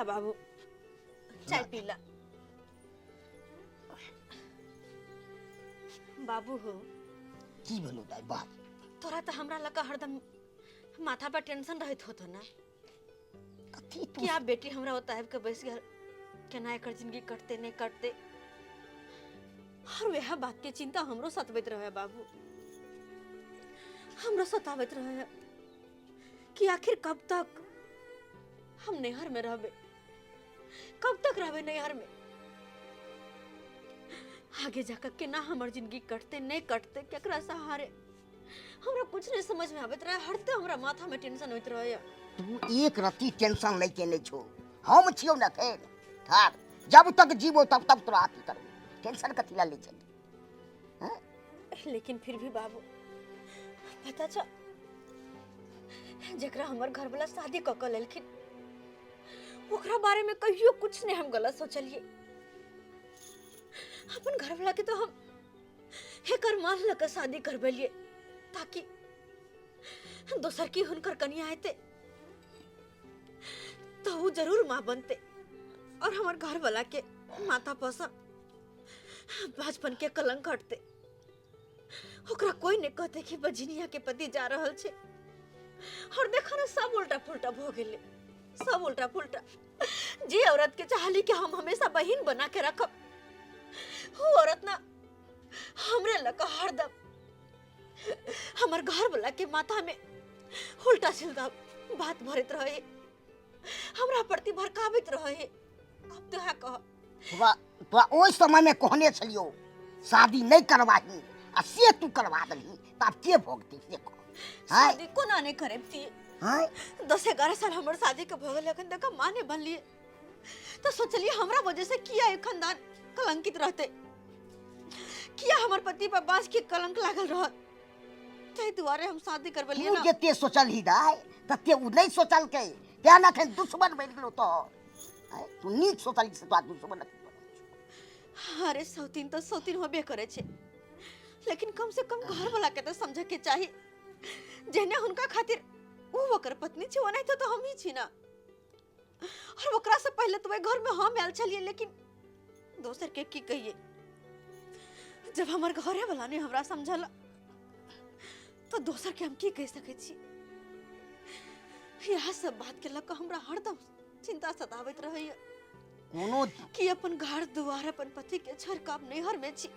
ला बाबू चाय पी ला बाबू हो की भेलो दाइ बात तोरा तऽ हमरा लग हरदम माथा पर टेंशन रहैत होतो ना कथी तू कि आब बेटी हमरा ओतऽ आबि कऽ बैस गेल केना एकर जिंदगी कटते नहि कटते और वएह बात के चिंता हमरो सतबैत रहे बाबू हमरो सताबैत रहे कि आखिर कब तक हम नैहर में रहबे कब तक रहबे नैहर में आगे जाकर केना हमर जिंदगी कटते नहीं कटते केकरा सहारे हमरा कुछ नहीं समझ में आबैत रहे हरदम हमरा माथा में टेंशन होइत रहे तू एक रत्ती टेंशन लै के नहीं छो हम छियौ ने फेर ठार जब तक जीवो तब तक तोरा अथी करबो टेंशन कथी ला लै छै लेकिन फिर भी बाबू पता छ जकरा हमर घरवाला शादी कऽ कऽ लेलखिन ओकरा बारे में कहियो कुछ नहीं हम गलत सोचलिए अपन घरवाला के तो हम एकर मान लऽ कऽ शादी करबेलिए ताकि दोसर की हुनकर कनिया हेतै तो उ जरूर माँ बनते और हमर घरवाला के माथा पर से बचपन के कलंक हटते ओकरा कोई नहीं कहते कि बजनिया के पति जा रहल छै और देखो ना सब उल्टा पुल्टा भ गेलै सब उल्टा पुल्टा जे औरत के चाहली कि हम हमेशा बहिन बना के रखब वो औरत ना हमरे लग हरदम हमर घर वाला के माथा में उल्टा सीधा बात भरत रहे हमरा प्रति भड़काबैत रहे अब तो है कह तोरा तोरा ओहि समयमे कहने छलियौ शादी नहि करबाही आ से तू करबा देलही तऽ आब के भोगतै से कह आँय शादी कोना नहीं करेबती आँय 10-11 साल हमर शादी के भऽ गेल अखन तक हम माँ नहीं बनलिए तो सोचलिए हमरा वजह से किया ई खानदान कलंकित रहते किया हमर पति पर बांस के कलंक लागल रहत ताहि दुआरे हम शादी करबलिए तू ना जते सोचलही दाय तते ओ नहि सोचलकै तें ने एखन दुश्मन बनि गेलौ तोहर आँय, तू नीक सोचलही से तोरा दुश्मन एखन बनल छौ। अरे सौतीन तो सौतीन होबे करे छै लेकिन कम से कम घर वाला के तो समझे के चाही जेहने हुनका खातिर उ ओकर पत्नी छै ओनाहिते तो हम ही छी ना और ओकरा से पहले तो घर में हम आयल छलिए लेकिन दोसर के की कहिए जब हमर घरे वाला नहीं हमरा समझल तो दोसर के हम की कह सकै छी यह सब बात के लऽ कऽ हमरा हरदम चिंता सताबैत रहैया कोनो कि अपन घर दुआर अपन पति के छोड़ कऽ आब नैहर में छी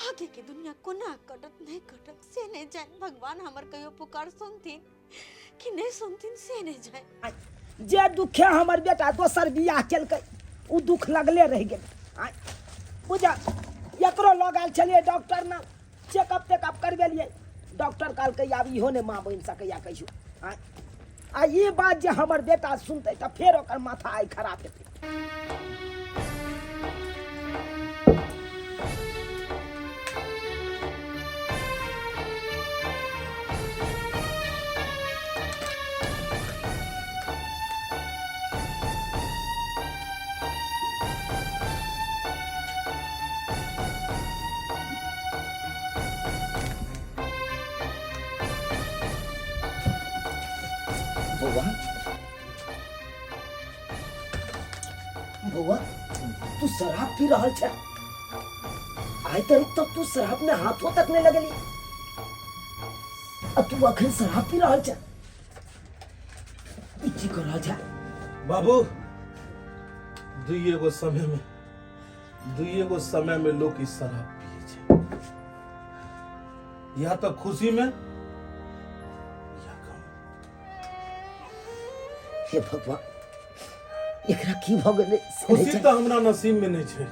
आगे के दुनिया कोना कटत नहीं कटत से नहीं जान भगवान हमर कहियो पुकार सुनथिन कि नहीं सुनथिन से नहीं जान जे दुखे हमर बेटा दोसर बियाह केलकै ओ दुख लगले रहि गेल आँय बुझल एकरो लग आयल छलियै डॉक्टर ने चेकअप तेकअप करबेलियै डॉक्टर कहलकै आब इहो नहि माँ बनि सकैए कहियो आँय आ ई बात जे हमर बेटा सुनतै तऽ फेर ओकर माथा आइ खराब हेतै बौआ बौआ तू शराब पी रहल छै आइ तक तो तू शराब में हाथों तक नहीं लगली आ तू अखन शराब पी रहल छै ई की कर रहल छै बाबू दुइए गो समय में दुइए गो समय में लोग ई शराब पिए छै या तो खुशी में या गम में। हे भगवान एकरा की भऽ गेलै से नहि खुशी जानि। तऽ हमरा नसीब में नहीं छै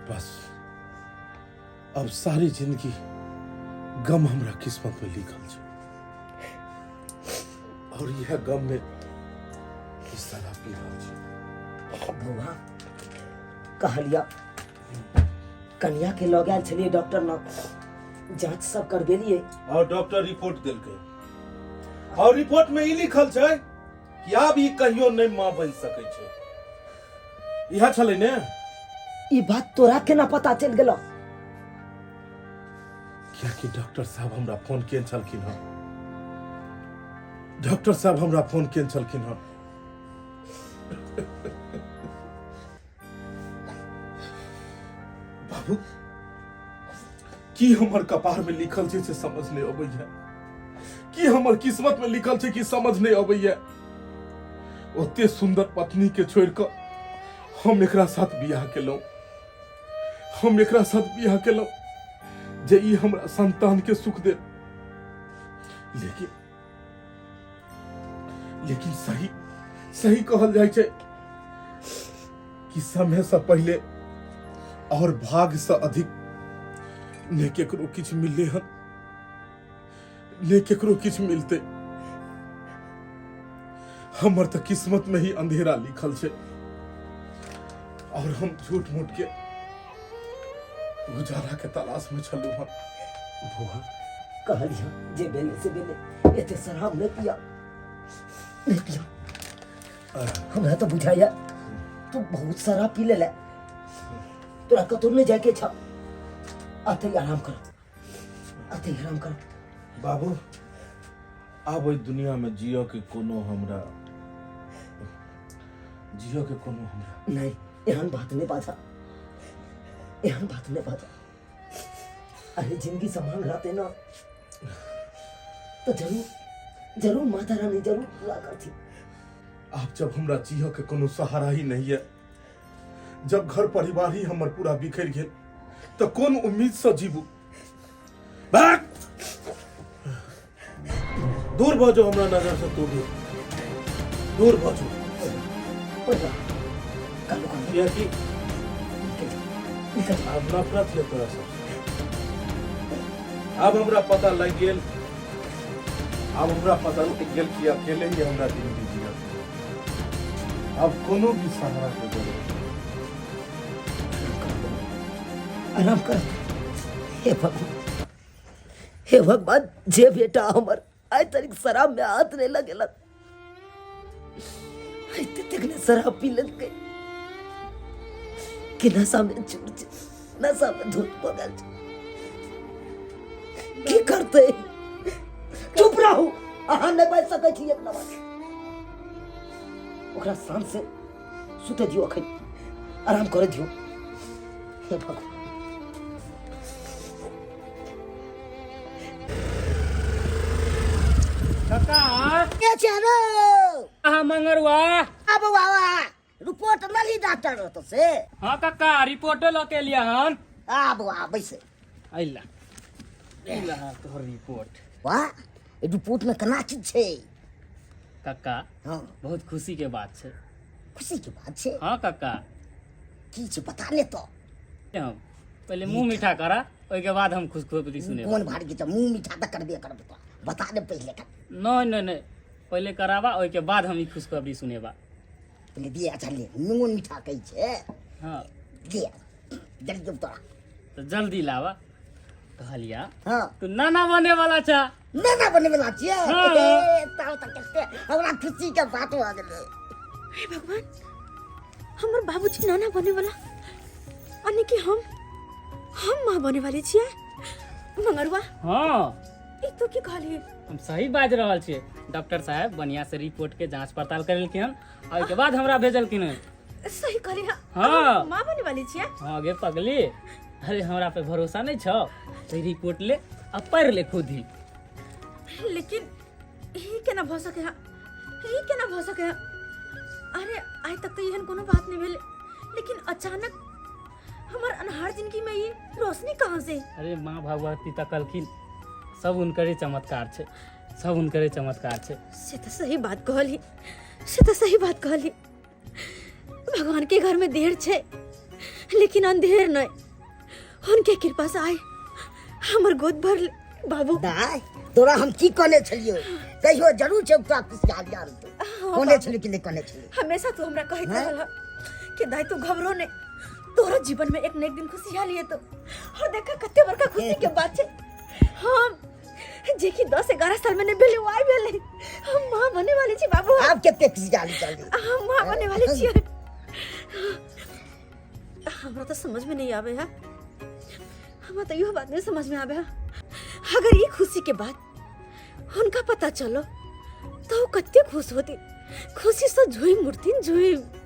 बस अब सारी जिंदगी गम हमरा किस्मत में लिखल छै और यह गम में ई शराब पी रहल छी बौआ कहलिया कनिया के लऽ गेल छलियै डॉक्टर लग जांच सब करबेलियै और डॉक्टर रिपोर्ट देलकै और रिपोर्ट में ई लिखल छै कि आब ई कहियो नहि माँ बनि सकै छै इएह छलै ने ई बात तोरा केना पता चलि गेलौ कियाकि डॉक्टर साहब हमरा फोन केने छलखिन हँ डॉक्टर साहब हमरा फोन केने छलखिन हँ बाबू, की हमर कपार में लिखल छै से समझ नहीं अबैया, की हमर किस्मत में लिखल छै कि समझ नहीं अबैया। ओते सुंदर पत्नी के छोड़ कऽ हम एकरा साथ बियाह केलहुँ, हम एकरा साथ बियाह केलहुँ जे ई हमरा संतान के सुख दे, लेकिन लेकिन सही सही कहल जाइ छै कि समय से पहिले और भाग से अधिक ने केकरो किछु मिलले हन, ने केकरो किछु मिलते। हमर तऽ किस्मत में ही अंधेरा लिखल छै और हम झूठ मूठ के उजाला के तलाश में छलहुँ हन। बौआ कहलिया जे भेलै से भेलै, एते शराब नहि पिया, नहि पिया। हमरा तऽ बुझाइया तू बहुत शराब पी लेले, तोरा कतौ नहि जायके छ। अते आराम कर, अते आराम कर। बाबू, आब एहि दुनिया में जियो के कोनो हमरा, जियो के कोनो हमरा नहीं, एहन बात नहीं बाजा, एहन बात नहीं बाजा। अरे जिंदगी संभाल रहते ना तो जरूर जरूर माता रानी जरूर पूरा करती। आब जब हमरा जियो के कोनो सहारा ही नहीं है, जब घर परिवार ही हमर पूरा बिखर गेल, तो कोन उम्मीद से जीबू? भाग, दूर भऽ जो हमरा नजर से, तू भी दूर भऽ जो। पैसा कालू कालू कियाकि निकल जा, निकल जा। आब नफरत है तोरा सब। आब हमरा पता लग गेल, आब हमरा पता लग गेल कि अकेले ही हमरा जिंदगी जियत। आब कोनो भी सहारा के जरूरत नहीं। आराम कर। हे भगवान, हे भगवान, जे बेटा हमर आइ तक शराब में हाथ नहीं लगेलक, आइ तक ने शराब पी लेलकै कि नशा में चूर छै, नशा में धुत भऽ गेल छै। की करतै? चुप रहू, अहाँ नहि बाजि सकै छी एक नंबर। ओकरा शांत से सुतै दियौ, अखन आराम करे दियौ। हे भगवान। काका के छै रे? अहाँ मंगरुआ। आ बौआ, रिपोर्ट लली डॉक्टर रहतो से? हाँ काका, रिपोर्टो लऽ के एलियै हन। आ बौआ, बैसे। अइला अइला तोहर रिपोर्ट। वाह, ई रिपोर्ट में केना चीज छै? काका। हाँ। बहुत खुशी के बात छै। खुशी के बात छै? हाँ काका। की छै, बता ने तो। हम पहिले मुंह मीठा करा, ओहिके बाद हम खुशखबरी सुनेब। कोन भारी के छै, मुंह मीठा तऽ करबे करबे तो। बता दे पहिले कर। नहीं नहीं नहीं, पहिले कराबा, ओहिके बाद हम ई खुशखबरी सुनेबा। पहिले दिए। अच्छा ले, मुंह मीठा कहै छै। हाँ। दिए, जल्दी देब तोरा। तो जल्दी लावा। कहलिया, हाँ, तू नाना बने वाला छा। नाना बने वाला छियै? हाँ। हे, तब तऽ कते हमरा खुशी के बात भऽ गेलै। हे भगवान, हमर बाबूजी नाना बने वाला, यानी कि हम माँ बने वाली छियै। मंगरुआ। हाँ। ई तू की कहलियै? हम सही बाजि रहल छियै। डॉक्टर साहब बढ़िया से रिपोर्ट के जांच पड़ताल करेलखिन हन, आ ओहिके बाद हमरा भेजलखिन हन। सही कहली? हाँ। हम माँ बने वाली छियै? हाँ गे पगली, अरे हमरा पे भरोसा नहीं छौ तो रिपोर्ट ले आ पढ़ ले खुद ही। लेकिन ई केना भऽ सकै है? ई केना भऽ सकै है? अरे आइ तक तऽ एहन कोनो बात नहि भेलै, लेकिन अचानक हमर अन्हार जिंदगी में ई रोशनी कहाँ से? अरे माँ भगवती तकलखिन, सब हुनकरे चमत्कार छै, सब हुनकरे चमत्कार छै। से तऽ सही बात कहली, से तऽ सही बात कहली। भगवान के घर में देर छै लेकिन अंधेर नहीं। उनके कृपा से आए हमर गोद भर बाबू। दाय, तोरा हम की कहने छलियौ? कहियो जरूर छै तोरा खुशहाली आनतौ। कहने छलियौ कि नहि कहने छलियौ? हमेशा तू हमरा कहैत हैं? रहल कि दाई, तू घबरो नहीं, तोरा जीवन में एक न एक दिन खुशहाली एतो। और देखा, कते बड़का खुशी के बात छै, हम जे कि 10-11 साल में नहीं भेलै, वो आइ भेलै। हम माँ बने वाली छी बाबू। आब कते खुशहाली चलली। हम माँ बने वाली छियै। हमरा तो समझ में नहीं आवे है, हमरा तो इहो बात नहीं समझ में आवे है। अगर ये खुशी के बाद उनका पता चलो तो वो कते खुश होती, खुशी से झूम उठतीन, झूम।